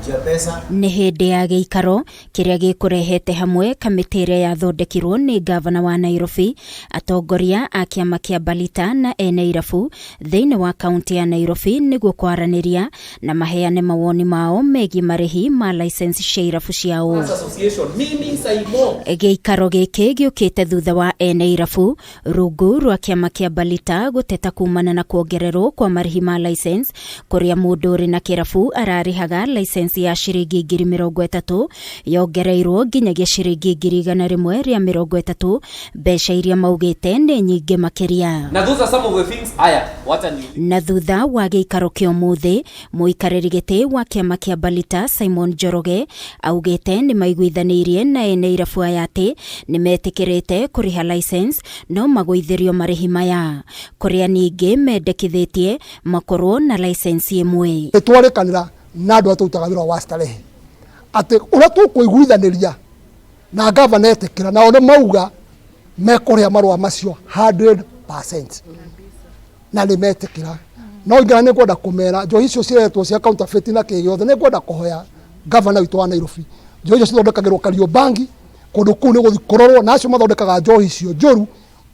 Wanakujia pesa. Nĩ hĩndĩ ya gĩikaro kĩrĩa gĩkũrehete hamwe kamĩtĩ ĩrĩa yathondekirwo nĩ ngavana wa Nairobi, atongoria a kĩama kĩa Balita na ene irabu thĩinĩ wa kaunti ya Nairobi nĩguo kwaranĩria na maheane mawoni mao megiĩ marĩhi ma license cia irabu ciao. Association. Mimi Saimo. Gĩikaro gĩkĩ gĩũkĩte thutha wa ene irabu rungu rwa kĩama kĩa Balita gũteta kumana na kuongererwo kwa marĩhi ma license kũrĩa mũndũ ũrĩ na kĩrabu ararĩhaga license ya ciringi 30,000 yongereirwo nginyagia ciringi 130,000, mbeca iria maugĩte nĩ nyingĩ makĩria. Na those are some of the things. Aya, wacha ni Na thutha wa gĩikaro kĩa ũmũthĩ, mũikarĩri gĩtĩ wa kĩama kĩa Balita Simon Njoroge augĩte nĩ maiguithanĩirie na ene irabu aya atĩ nĩ metĩkĩrĩte kũrĩha license no magũithĩrio marĩhi maya, kũrĩa ningĩ mendekithĩtie makorwo na license ĩmwe. Nĩ twarĩkanĩra na andũ arĩa tũrutaga wĩra wa starehe atĩ ũrĩa tũkũiguithanĩria na gavana etĩkĩra, nao nĩ mauga mekũrĩha marũa macio 100% na nĩ metĩkĩra. No ingĩra nĩ ngwenda kũmera njohi icio ciretwo cia counterfeit na kĩ gĩothe, nĩ ngwenda kũhoya gavana witũ wa Nairobi, njohi icio cithondekagĩrwo Kariobangi, kũndũ kũu nĩ gũthiĩ kũrorwo na acio mathondekaga njohi icio njũru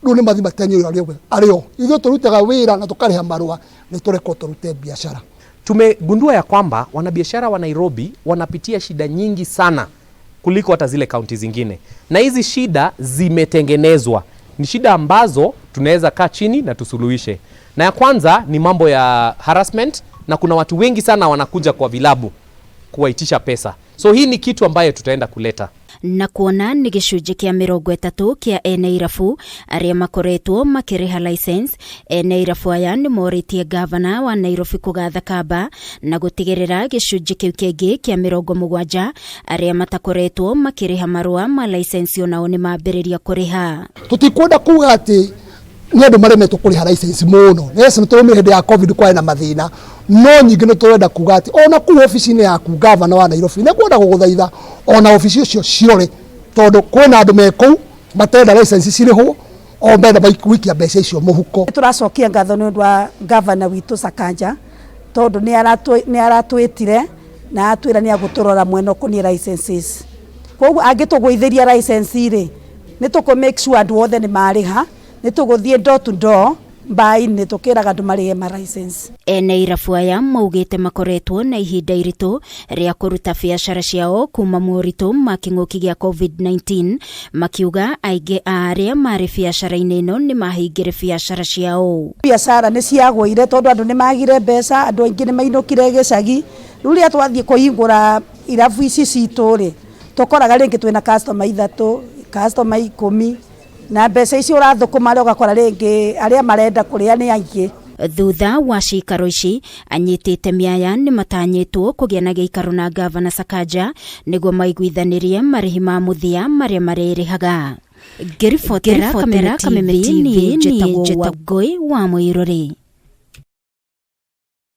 rĩu nĩ mathi matenyũrwo arĩo. Ithuĩ tũrutaga wĩra na tũkarĩha marũa, nĩ tũrekwo tũrute biacara. Tumegundua ya kwamba wanabiashara wa Nairobi wanapitia shida nyingi sana kuliko hata zile kaunti zingine, na hizi shida zimetengenezwa, ni shida ambazo tunaweza kaa chini na tusuluhishe. Na ya kwanza ni mambo ya harassment, na kuna watu wengi sana wanakuja kwa vilabu kuwaitisha pesa, so hii ni kitu ambayo tutaenda kuleta. Na kuona nĩ gĩcunjĩ kĩa 30 kĩa ene irabu arĩa makoretwo makĩrĩha license, ene irabu aya nĩ morĩtie gavana wa Nairobi kũgatha kamba na gũtigĩrĩra gĩcunjĩ kĩu kĩngĩ kĩa 70 arĩa matakoretwo makĩrĩha marũa ma license onao nĩ mambĩrĩria kũrĩha. Tũtikwenda kuga atĩ nĩ andũ maremetwo kũrĩha license mũno. Yes, nĩ tũrũmire hĩndĩ ya COVID kwarĩ na mathĩna, no nyingĩ nĩ tũrenda kuga atĩ ona kũu obici-inĩ yaku, gavana wa Nairobi, nĩ ngwenda gũgũthaitha ona obici ũcio cirore, tondũ kwĩna andũ me kũu matenda license cirĩhwo, o menda gũikia mbeca icio mũhuko. Tũracokia ngatho nĩ ũndũ wa gavana witũ Sakaja, tondũ nĩ aratwĩtire na atwĩra nĩ agũtũrora mwena ũkoniĩ licenses. Koguo angĩtũgũithĩria license rĩ, nĩ tũkũ make sure andũ othe nĩ marĩha, nĩ tũgũthiĩ door to door mbainĩ tũkĩraga andũ marĩhe ma license. Ene irabu aya maugĩte makoretwo na ihinda iritũ rĩa kũruta biacara ciao kuma moritũ ma kĩng'ũki gĩa COVID-19, makiuga aingĩ a arĩa marĩ biacara-inĩ ĩno nĩ mahingire biacara ciao. Biacara nĩ ciagũire tondũ andũ nĩ magire mbeca, andũ aingĩ nĩ mainũkire gĩcagi. Rĩu rĩrĩa twathiĩ kũhingũra irabu ici citũ rĩ, tũkoraga rĩngĩ twĩna customer 3, customer 10, na mbeca icio ũrathũkũma rĩ, ũgakora rĩngĩ arĩa marenda kũrĩa nĩ aingĩ. Thutha wa cikaro ici, anyiti itemi aya nĩ matanyĩtwo kũgĩa na gĩikaro na gavana Sakaja nĩguo maiguithanĩrie marĩhi ma mũthia marĩa marĩrĩhaga. Ngĩribotera Kameme TV, niĩ njĩtagwo Wangũi wa Mũirũrĩ.